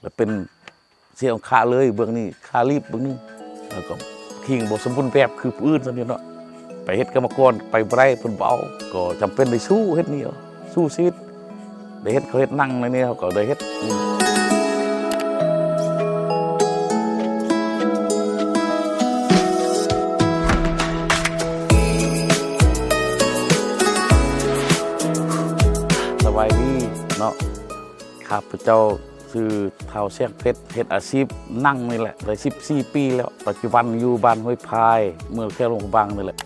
ແລ້ວເປັນເສຍອົງຄະເລີຍ ເບື້ອງນີ້ຂາລີບເບື້ອງໜຶ່ງ ແລ້ວກໍຄີງບໍ່ສົມບູນແບບຄືຜູ້ອື່ນຊັ້ນເດເນາະ. ໄປເຮັດກຳມະກອນໄປບໍ່ໄດ້ ເພິ່ນບໍ່ເອົາ ກໍຈຳເປັນໄດ້ສູ້ເຮັດນີ້ເອົາ ສູ້ຊີວິດ ໄດ້ເຮັດເຂົາເຮັດໜັງໃນນີ້ ເຮົາກໍໄດ້ເຮັດ. ສະບາຍດີເນາະ ຂ້າພະເຈົ້າຊື່ທ້າວແສງເພັດ ເຮັດອາຊີບໜັງນີ້ແຫຼະ ໄດ້ສິບສີ່ປີແລ້ວ. ປັດຈຸບັນຢູ່ບ້ານຫ້ວຍພາຍ ເມືອງແຂວງຫຼວງພະບາງນີ້ແຫຼະ.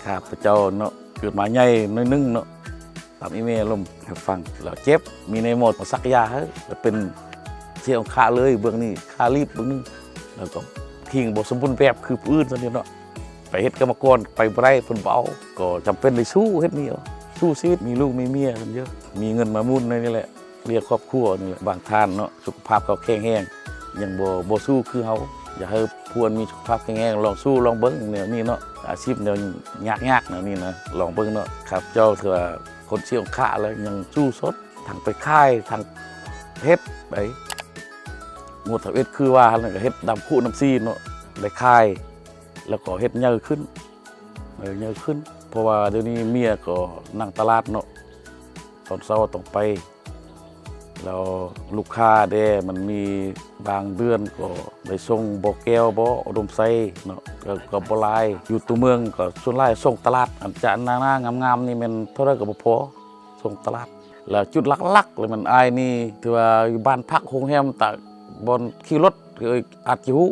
ຂ້າພະເຈົ້າເນາະ ເກີດມາໃຫຍ່ໜ້ອຍໜຶ່ງເນາະ ຕາມອີແມ່ລົມໃຫ້ຟັງ ແລ້ວເຈັບ ມີນາຍໝໍມາສັກຢາໃຫ້ ແລ້ວເປັນເສຍອົງຄະເລີຍ ເບື້ອງນີ້ຂາລີບເບື້ອງໜຶ່ງ ແລ້ວກໍຄີງບໍ່ສົມບູນແບບຄືຜູ້ອື່ນຊັ້ນເດເນາະ. ໄປເຮັດກຳມະກອນໄປບໍ່ໄດ້ ເພິ່ນບໍ່ເອົາ ກໍຈຳເປັນໄດ້ສູ້ເຮັດນີ້ເອົາ ສູ້ຊີວິດ ມີລູກມີເມຍຊັ້ນເດີ ມີເງິນມາໝູນໃນນີ້ແຫຼະ ລ້ຽງຄອບຄົວນີ້ແຫຼະ. ບາງທ່ານເນາະ ສຸຂະພາບເຂົາແຂງແຮງ ຍັງບໍ່ ບໍ່ສູ້ຄືເຮົາ. ຢາກໃຫ້ຜູ້ອັນມີສຸຂະພາບແຂງແຮງ ລອງສູ້ລອງເບິ່ງແນວນີ້ເນາະ ອາຊີບແນວຍາກໆແນວນີ້ນະ ລອງເບິ່ງເນາະ. ຂ້າພະເຈົ້າຖືວ່າຄົນເສຍອົງຄະແລ້ວ ຍັງສູ້ຊົນ ທັງໄປຂາຍ ທັງເຮັດໄປ. ງວດຊາວເອັດ ຄືວ່າຫັ້ນ ກໍເຮັດນ້ຳຄຸນ້ຳຊີເນາະ ໄດ້ຂາຍ ແລ້ວກໍເຮັດໃຫຍ່ຂຶ້ນ ເອີ ໃຫຍ່ຂຶ້ນ ເພາະວ່າດຽວນີ້ເມຍກໍນັ່ງຕະຫຼາດເນາະ ຕອນເຊົ້າຕ້ອງໄປ ແລ້ວລູກຄ້າເດ້ ມັນມີບາງເດືອນກໍໄດ້ສົ່ງບໍ່ແກ້ວ ບໍ່ອຸດົມໄຊເນາະ ກໍ ກໍບໍ່ຫຼາຍ. ຢູ່ຕົວເມືອງກໍສ່ວນຫຼາຍສົ່ງຕະຫຼາດ ອັນຈະໜ້າໆງາມໆນີ້ແມ່ນເທົ່າໃດກໍບໍ່ພໍ ສົ່ງຕະຫຼາດ. ແລ້ວຈຸດຫຼັກໆເລີຍແມ່ນອ້າຍນີ້ ຖືວ່າຢູ່ບ້ານພັກໂຮງແຮມ ຕາ ບ່ອນຂີ່ລົດ ເອີ ອາດຈະຮູ້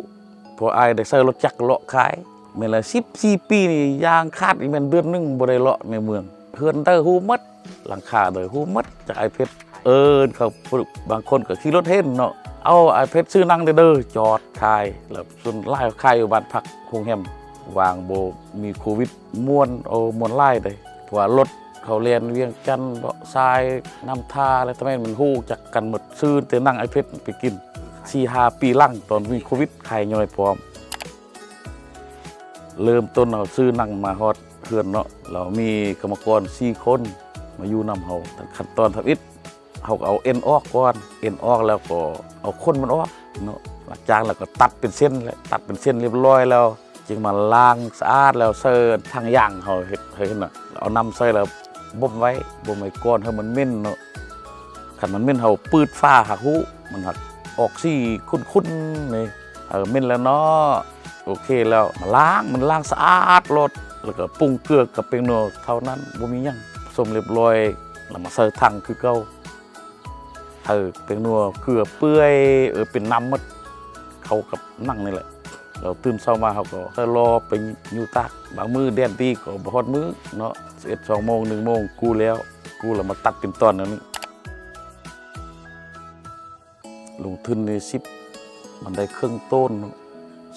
ເພາະອ້າຍໄດ້ໃຊ້ລົດຈັກເລາະຂາຍ. ແມ່ນລະ ສິບສີ່ປີນີ້ ຢ່າງຂາດນີ້ແມ່ນເດືອນໜຶ່ງບໍ່ໄດ້ເລາະໃນເມືອງ. ເຮືອນໃດຮູ້ໝົດ ຫຼັງຄາໃດຮູ້ໝົດ ຈາກອ້າຍເພັດ. ເອີ ເຂົາ ບາງຄົນກໍຂີ່ລົດເຫັນເນາະ ເອົາ ອ້າຍເພັດຊື້ໜັງແດ່ເດີ ຈອດຂາຍ. ແລ້ວສ່ວນຫຼາຍຂາຍຢູ່ບ້ານພັກໂຮງແຮມ ຫວ່າງບໍ່ມີໂຄວິດ ມ່ວນ ໂອ້ ມ່ວນຫຼາຍເດ້ ເພາະວ່າລົດເຂົາແລ່ນວຽງຈັນ ເບາະຊາຍ ນ້ຳທາ ແລະ ຕະແມ່ນມັນຮູ້ຈັກກັນໝົດ ຊື້ແຕ່ໜັງອ້າຍເພັດໄປກິນ. ສີ່ຫ້າປີຫຼັງ ຕອນມີໂຄວິດ ຂາຍຍ່ອຍພ້ອມ. ເລີ່ມຕົ້ນເຮົາຊື້ໜັງມາຮອດເຮືອນເນາະ ແລ້ວມີກຳມະກອນສີ່ຄົນມາຢູ່ນຳເຮົາ. ຂັ້ນຕອນທຳອິດ ເຮົາກໍເອົາເອັນອອກກ່ອນ ເອັນອອກແລ້ວກໍເອົາຂົນມັນອອກເນາະ. ຫຼັງຈາກແລ້ວກໍຕັດເປັນເສັ້ນແຫຼະ ຕັດເປັນເສັ້ນລຽບລ້ອຍແລ້ວ ຈຶ່ງມາລ້າງສະອາດ ແລ້ວໃສ່ຖັງຢາງ ເຮົາເຮັດໃຫ້ເຫັນນະ ເອົານ້ຳໃສ່ແລ້ວບົ່ມໄວ້ ບົ່ມໄວ້ກ່ອນໃຫ້ມັນເໝັນເນາະ. ຄັນມັນເໝັນ ເຮົາປືດຝາຫາກຮູ້ ມັນຫາກອອກສີຂຸ້ນໆນີ້ ເອີ ເໝັນແລ້ວເນາະ ໂອເຄແລ້ວ ມາລ້າງ ມັນລ້າງສະອາດໂລດ ແລ້ວກໍປຸງເກືອກັບແປ້ງນົວເທົ່ານັ້ນ ບໍ່ມີຫຍັງ ສົມລຽບລ້ອຍ ແລ້ວມາໃສ່ຖັງຄືເກົ່າ. ໃຫ້ແປ້ງນົວເກືອເປື່ອຍ ເອີ ເປັນນ້ຳໝົດ ເຂົ້າກັບໜັງນີ້ແຫຼະ. ແລ້ວຕື່ນເຊົ້າມາເຮົາກໍໃສ່ລໍ້ໄປຢູ່ຕາກ ບາງມື້ແດດດີກໍບໍ່ຮອດມື້ເນາະ ສິບເອັດ ສອງໂມງ ໜຶ່ງໂມງ ກູ້ແລ້ວ ກູ້ແລ້ວມາຕັດເປັນຕອນແນວນີ້. ລົງທຶນນີ້ສິບ ມັນໄດ້ເຄິ່ງໂຕນເນາະ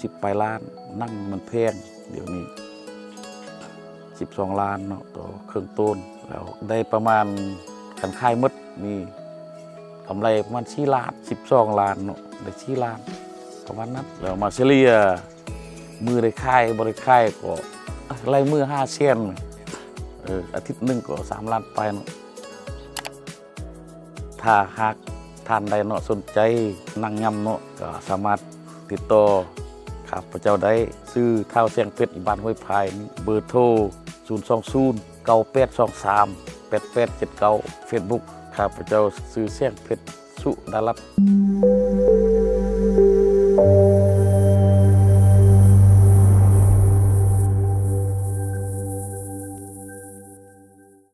ສິບປາຍລ້ານ. ໜັງມັນແພງ ດຽວນີ້ສິບສອງລ້ານເນາະ ຕໍ່ເຄິ່ງໂຕນ ແລ້ວໄດ້ປະມານ ຄັນຂາຍໝົດນີ້ ກຳໄລປະມານສີ່ລ້ານ ສິບສອງລ້ານເນາະ ໄດ້ສີ່ລ້ານ ປະມານນັ້ນ. ແລ້ວມາສະເລ່ຍ ມື້ໄດ້ຂາຍ ບໍ່ໄດ້ຂາຍກໍ ເອີ ລາຍມື້ຫ້າແສນ ເອີ ອາທິດໜຶ່ງກໍສາມລ້ານປາຍເນາະ. ຖ້າຫາກທ່ານໃດເນາະ ສົນໃຈໜັງຍຳເນາະ ກໍສາມາດຕິດຕໍ່ຂ້າພະເຈົ້າໄດ້ ຊື່ທ້າວແສງເພັດ ບ້ານຫ້ວຍພາຍ ເບີໂທ ສູນສອງສູນ ເກົ້າແປດສອງສາມ ແປດແປດເຈັດເກົ້າ ເຟສບຸກ ຂ້າພະເຈົ້າຊື່ແສງເພັດ ສຸດາລັດ.